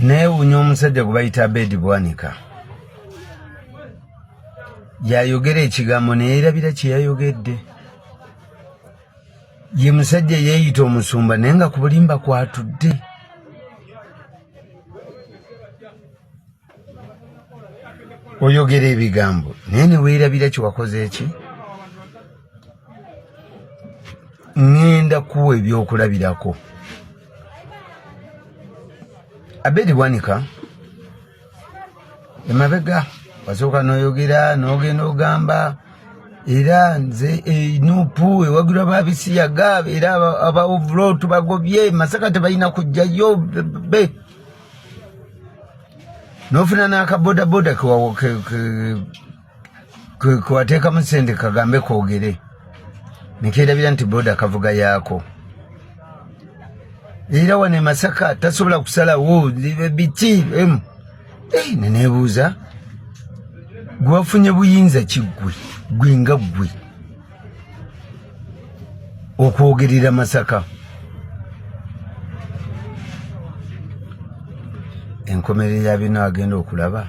Neewuunya omusajja gwe bayita Abedi Bwanika yayogera ekigambo neyerabira kye yayogedde. Ye musajja yeeyita omusumba naye nga ku bulimba kwatudde. Oyogera ebigambo naye ne weerabira kye wakoze eki. Ŋŋenda kuwa ebyokulabirako. Abedi Bwanika emabega wasooka n'oyogera n'ogenda ogamba era nze enupu eh, ewagirwa babisiyaga era aba ovulo tubagobye masaka tebalina kujjayo be n'ofuna n'akabodaboda kewateekamu sente kagambe koogere nekerabira nti boda kavuga yaako era wano e Masaka tasobola kusalawo biki eh, nenebuuza gwe wafunye buyinza ki ggwe gwe nga ggwe okwogerera Masaka enkomerero ya bino agenda okulaba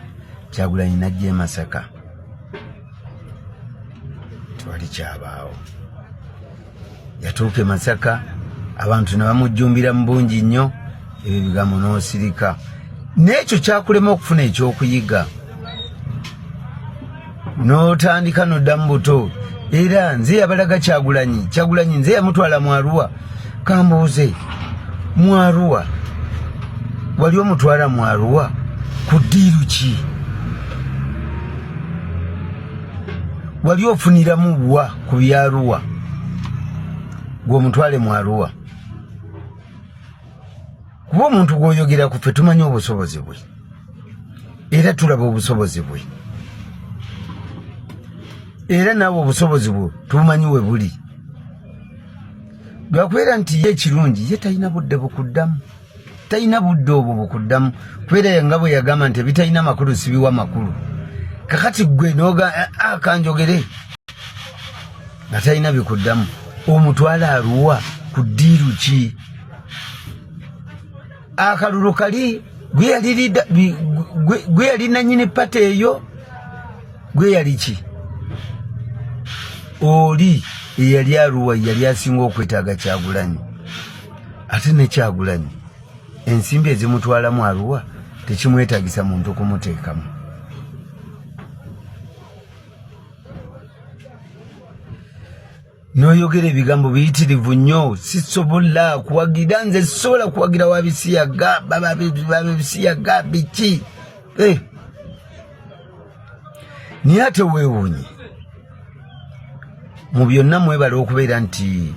Kyagulanyi najja e Masaka tewali kyabaawo yatuuka e Masaka abantu ne bamujjumbira mu bungi nnyo ebyo bigambo n'osirika n'ekyo kyakulema okufuna ekyokuyiga n'otandika n'oddamu buto era nze yabalaga Kyagulanyi Kyagulanyi nze yamutwala mu Arua kambuuze mu Arua wali omutwala mu Arua ku ddiiru ki wali ofuniramu wa ku byaruwa gwe omutwale mu Arua kuba omuntu gwoyogera ku ffe tumanyi obusobozi bwe era tulaba obusobozi bwe era naawe obusobozi bwo tubumanyi we buli lwakubeera nti ye ekirungi ye talina budde bukuddamu talina budde obwo bukuddamu kubeera nga bwe yagamba nti ebitalina makulu sibiwa makulu kakati gwe noga eh, ah, kanjogere nga talina bikuddamu omutwala aruwa ku ddiiru ki akalulu kali gwe yali nanyini pate eyo gwe yali ki oli eyali aruwa yali asinga okwetaaga Kyagulanyi ate ne Kyagulanyi ensimbi ezimutwalamu aruwa tekimwetagisa muntu kumuteekamu noyogera ebigambo biyitirivu nnyo sisobola kuwagira nze sisobola kuwagira wabisiyaga babisiyaga biki eh. Naye ate weewuunye mu byonna mwebala okubeera nti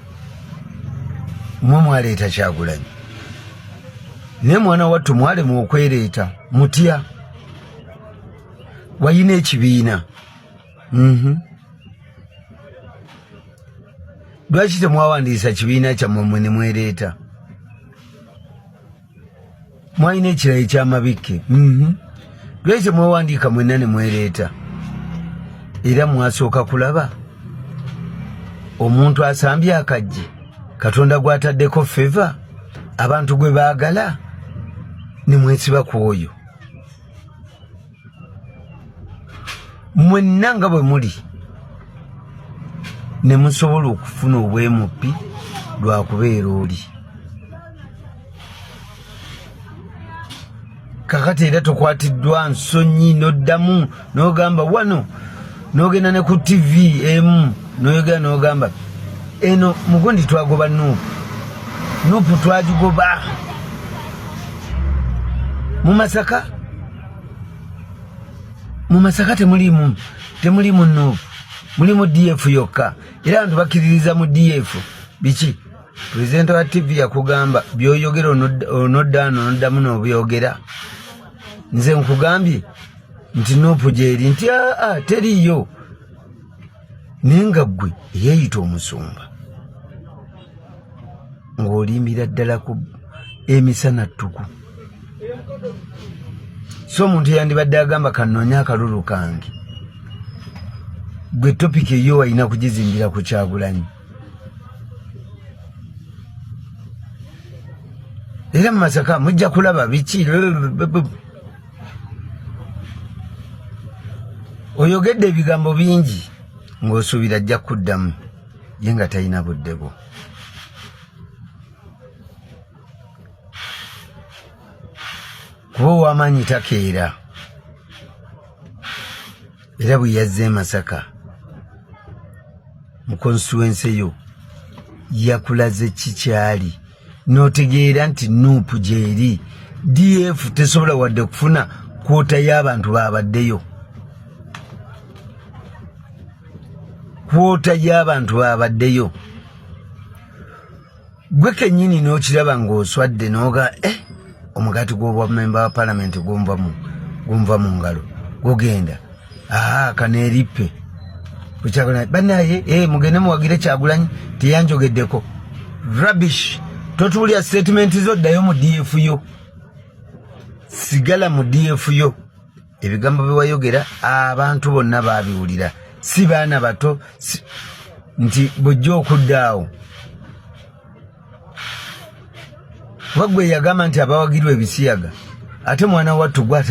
mwe mwaleeta Kyagulanyi naye mwana wattu mwalema okwereeta mutya wayina ekibiina mhm. Lwaki temwawandiisa kibiina kyammwe mwe ne mwereeta mwalina ekirala ekyamabikke mhm. Lwaki temwewandiika mwenna ne mwereeta era mwasooka kulaba omuntu asambye akajji Katonda gwataddeko feva abantu gwe baagala ne mwesiba ku oyo mwenna nga bwe muli ne musobola okufuna obwemupi lwakubeera oli kakati era tokwatiddwa nsonyi noddamu nogamba wano nogenda ne ku tv emu noyogera nogamba eno mugundi twagoba nuupu nuupu twagigoba mu Masaka mu Masaka temulimu temulimu nuupu mulimu DF yokka era abantu bakkiririza mu DF biki pulezidenti wa tv yakugamba byoyogera onodda ano noddamu nobyogera nze nkugambye nti nuupu gyeri nti aa teriiyo naye nga ggwe eyeeyita omusumba ng'olimbira ddala ku emisana ttuku so omuntu yandibadde agamba kanoonye akalulu kange gwe topiki eyo walina kugizimbira ku Kyagulanyi. Era mu Masaka mujja kulaba biki. Oyogedde ebigambo bingi ng'osuubira ajja kuddamu, ye nga talina budde bwo. Kuba ow'amaanyi takeera. Era bwe yazze e Masaka mu konstituensi yo yakulaze kikyali n'otegeera nti nuupu gyeri. DF tesobola wadde kufuna kwota y'abantu babaddeyo, kwota y'abantu babaddeyo. Gwe kennyini n'okiraba ng'oswadde n'oga eh, omugaati gw'obwamemba wa palamenti gunva mu ngalo gugenda aa kaneerippe banaye eh, mugende muwagire Kyagulanyi teyanjogeddeko. Rubbish. Totuulya statement zo, ddayo mu DF yo, sigala mu DF yo. Ebigambo byewayogera abantu bonna babiwulira, si baana bato si, nti bwojja okudda awo kuba gwe yagamba nti abawagirwa ebisiyaga, ate mwana wattu gwe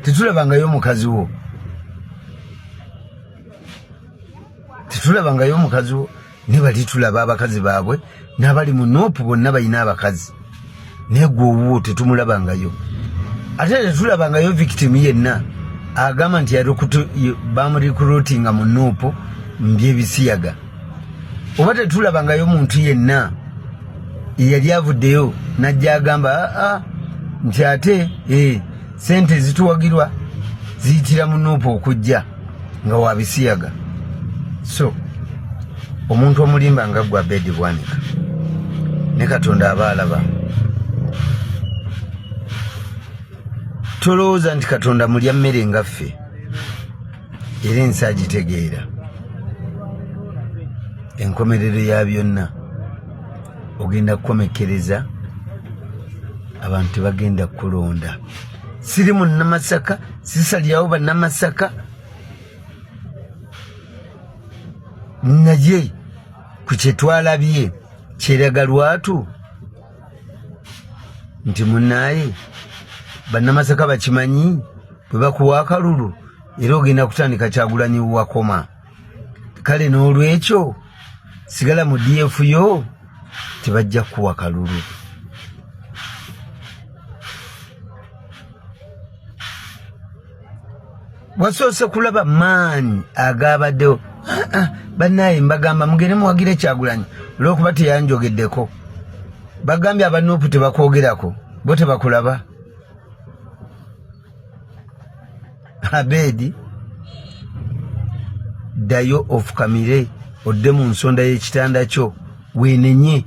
tetulabangayo omukazi wo, tetulabangayo omukazi wo. Ne bali tulaba abakazi baabwe n'abali mu nuupu bonna balina abakazi, naye gwe owuwo tetumulabangayo. Ate tetulabangayo victim yenna agamba nti bamurecruitinga mu nuupu mbyebisiyaga, oba tetulabangayo muntu yenna eyali avuddeyo najja agamba aa nti ate sente zituwagirwa ziyitira mu nuupu okujja nga wabisiyaga. So omuntu omulimba nga gwa Abedi Bwanika, ne Katonda aba alaba. Tolowooza nti Katonda mulya mmere nga ffe, era ensi agitegeera. Enkomerero ya byonna ogenda kukomekkereza abantu tebagenda kukulonda. Siri munnamasaka, sisalirawo bannamasaka, naye ku kyetwalabye kyeraga lwatu nti munaaye bannamasaka bakimanyi, bwe bakuwa akalulu era ogenda kutandika Kyagulanyi wakoma. Kale n'olwekyo sigala mu DF yo, tebajja kukuwa kalulu. Wasoose kulaba maanyi agabaddewo. Bannaaye mbagamba mugende muwagire Kyagulanyi olwokuba teyanjogeddeko. Bagambye abanuupu tebakwogerako, bo tebakulaba. Abedi, ddayo ofukamire, odde mu nsonda y'ekitanda kyo weenenye.